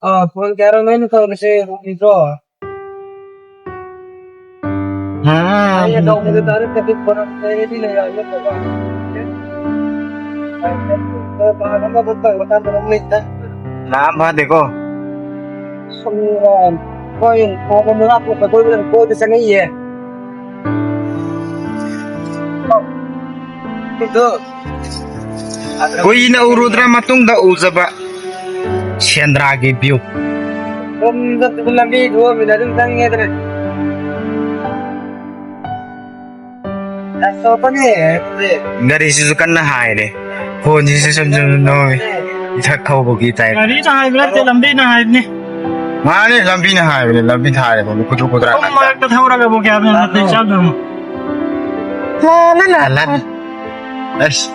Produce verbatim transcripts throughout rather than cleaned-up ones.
ꯑ, ꯐꯣꯟ ꯀꯌꯥꯔꯛ ꯅꯣꯏꯅ ꯇꯧꯔꯤꯁꯦ, ꯎꯕꯤꯗ꯭ꯔꯣ? ꯑꯩ ꯑꯗꯣꯝꯗ ꯗꯥꯏꯔꯦꯛ ꯀꯟꯇꯦꯛ ꯐꯣꯟ ꯑꯃ ꯂꯩꯔꯗꯤ ꯂꯩꯔꯛꯑꯒꯦ ꯇꯧꯕ꯫ ꯂꯥꯛꯑꯝ ꯐꯥꯗꯦꯀꯣ꯫ ꯁꯨꯝ, ꯑ, ꯍꯣꯏ, ꯅꯣꯡꯃ ꯃꯉꯥ ꯇꯔꯨꯛ ꯀꯣꯏꯕ, ꯀꯣꯏꯕ ꯆꯪꯉꯛꯏꯌꯦ꯫ ꯑꯗꯣ ꯀꯨꯏꯅ ꯎꯔꯨꯗ꯭ꯔ ꯃꯇꯨꯡꯗ ꯎꯖꯕ ꯁꯦꯟꯗ꯭ꯔꯥꯒꯤ view꯫ ꯁꯣꯝꯗ ꯂꯝꯕꯤ ꯊꯣꯛꯑꯃꯤꯅ ꯑꯗꯨꯝ ꯆꯪꯉꯦꯗꯅ꯫ ꯑꯁ, ꯁꯣꯛꯀꯅꯤ꯫ ꯒꯥꯔꯤꯁꯤꯁꯨ ꯀꯟꯅ ꯍꯥꯏꯔꯦ꯫ ꯐꯣꯟꯁꯤꯁꯨ ꯁꯨꯝ ꯁꯨꯝ ꯅꯣꯝꯃꯤ꯫ ꯏꯊꯛ ꯊꯧꯕꯒꯤ type꯫ ꯒꯥꯔꯤꯅ ꯍꯥꯏꯕ ꯅꯠꯇꯦ, ꯂꯝꯕꯤꯅ ꯍꯥꯏꯕꯅꯤ꯫ ꯃꯥꯅꯦ, ꯂꯝꯕꯤꯅ ꯍꯥꯏꯕꯅꯦ, ꯂꯝꯕꯤꯅ ꯍꯥꯏꯔꯦ꯫ ꯈꯨꯗ꯭ꯔꯨ ꯈꯨꯗ꯭ꯔꯥ ꯁꯣꯝ ꯉꯥꯛꯇ꯫ ꯃꯔꯛꯇ ꯊꯧꯔꯒꯕꯨ ꯀꯌꯥꯝ ꯍꯦꯟꯅ ꯅꯥꯇꯩ ꯆꯥꯗꯣꯏꯅꯣ? ꯂꯥ, ꯂꯥ, ꯂꯥ, ꯂꯥ꯫ ꯑꯁ,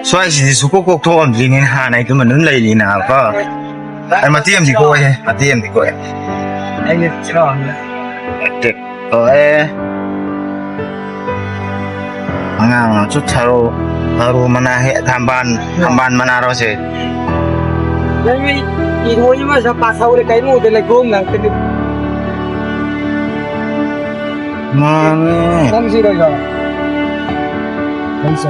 ꯁ꯭ꯋꯥꯏꯁꯤꯗꯤ ꯁꯨꯀꯣꯛ ꯀꯣꯛꯊꯣꯛꯑꯝꯗ꯭ꯔꯤꯅꯦ, ꯍꯥꯟꯅ ꯑꯩ ꯑꯗꯨꯝ ꯑꯗꯨꯝ ꯂꯩꯔꯤꯅꯦꯕꯀꯣ꯫ ꯑꯩ ꯃꯇꯦꯛ ꯑꯃꯗꯤ ꯀꯣꯛꯑꯦ, ꯃꯇꯦꯛ ꯑꯃꯗꯤ ꯀꯣꯛꯑꯦ꯫ ꯑꯩꯅ ꯁꯤꯔꯣ? ꯃꯇꯦꯛ ꯀꯣꯛꯑꯦ꯫ ꯑꯉꯥꯡ ꯑꯃꯁꯨ ꯊꯔꯣ, ꯊꯔꯣ ꯃꯅꯥ ꯍꯦꯛ, ꯊꯝꯕꯥꯜ, ꯊꯝꯕꯥꯜ ꯃꯅꯥꯔꯣ ꯁꯦ? ꯅꯪ ꯏꯔꯣꯏ ꯑꯃ ꯁ ꯄꯥꯊꯧꯔꯦ, ꯀꯩꯅꯣꯗ ꯂꯩꯈꯣꯝ ꯉꯥꯛꯇꯅꯤ꯫ ꯃꯥꯅꯦ꯫ ꯅꯪ ꯁꯤꯔꯣꯏꯗ꯭ꯔꯣ? ꯅꯪꯁꯦ꯫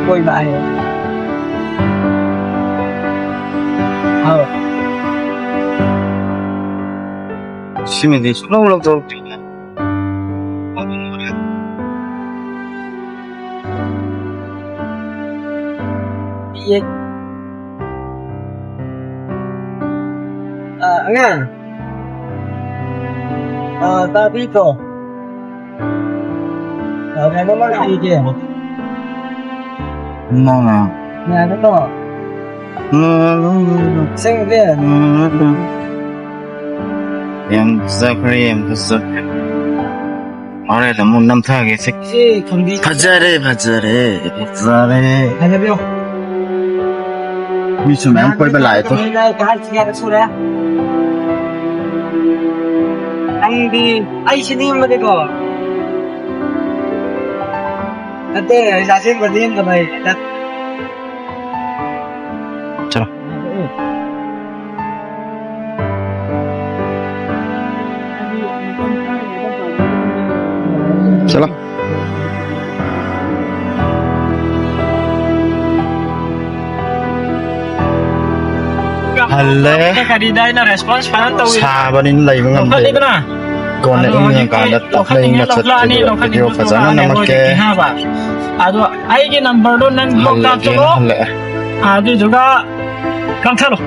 ꯀꯣꯏꯕ ꯍꯥꯏꯌꯣ꯫ ꯍꯥꯎ꯫ ꯁꯤꯃꯗꯤ ꯁꯨꯡꯂꯧ ꯂꯧꯊꯣꯔꯛꯇꯦ꯫ ꯌꯦ꯫ ꯑ, ꯑꯉꯥꯡ꯫ ꯑ, ꯇꯥꯕꯤꯀꯣ? ꯑ, ꯀꯩꯅꯣꯝꯃ ꯍꯥꯏꯒꯦ꯫ ꯏꯃꯥꯅ꯫ ꯌꯥꯒꯗ꯭ꯔꯣ? ꯎꯝ꯫ ꯑꯁꯦꯡꯕꯗꯤ? ꯎꯝ꯫ ꯌꯥꯝ ꯐꯖꯈ꯭ꯔꯦ, ꯌꯥꯝ ꯐꯖꯈ꯭ꯔꯦ꯫ ꯍꯣꯔꯦꯟ ꯑꯃꯨꯛ ꯅꯝꯊꯒꯦꯁꯦ꯫ ꯁꯤ ꯊꯝꯕꯤ꯫ ꯐꯖꯔꯦ, ꯐꯖꯔꯦ, ꯐꯖꯔꯦ꯫ ꯐꯖꯕꯤꯌꯣ꯫ ꯃꯤꯁꯨ ꯃꯌꯥꯝ ꯀꯣꯏꯕ ꯂꯥꯛꯑꯦ ꯇꯣ꯫ ꯀꯥꯏ ꯀꯌꯥꯔꯛ ꯁꯨꯔꯦ? ꯅꯪꯗꯤ ꯑꯩ ꯁꯤꯗꯤ ꯌꯨꯝꯗꯗꯤꯀꯣ꯫ ꯅꯠꯇꯦ, ꯑꯩ ꯆꯥꯁꯤꯟꯕꯗꯤ ꯌꯨꯝꯗ ꯂꯩ꯫ ꯆꯠ- ꯆꯠꯂꯣ꯫ ꯆꯠꯂꯣ꯫ ꯍꯜꯂꯦ꯫ ꯀꯔꯤꯗ ꯑꯩꯅ ꯔꯦꯁꯄꯣꯟꯁ ꯐꯖꯅ ꯇꯧꯏ꯫ ꯁꯥꯕꯅꯤꯅ ꯂꯩꯕ ꯉꯝꯗꯦ꯫ ꯂꯧꯈꯠꯂꯤꯗꯅ? ꯀꯣꯟꯅ ꯑꯗꯣ ꯏꯪꯉꯀꯥꯟꯗ ꯍꯧꯖꯤꯛꯇꯤ ꯇꯞꯅ ꯏꯪꯅ ꯂꯧꯈꯠꯅꯤꯡꯉꯦ, ꯆꯠꯄ ꯂꯧꯈꯠꯂꯛꯑꯅꯤ, video ꯐꯖꯅ ꯂꯧꯈꯠꯅꯤꯡꯕꯁꯨ ꯅꯝꯃꯛꯀꯦ꯫ ꯂꯥꯛꯑꯅꯤ, ꯃꯣꯏꯗꯤ ꯍꯥꯏꯕ꯫ ꯑꯗꯣ ꯑꯩꯒꯤ ꯅꯝꯕꯔꯗꯣ ꯅꯪ ꯕ꯭ꯂꯣꯛ ꯍꯜꯂꯒꯦꯅ ꯀꯥꯞꯆꯜꯂꯣ꯫ ꯍꯜꯂꯛꯑꯦ꯫ ꯑꯗꯨꯗꯨꯒ ꯀꯛꯊꯠꯂꯣ꯫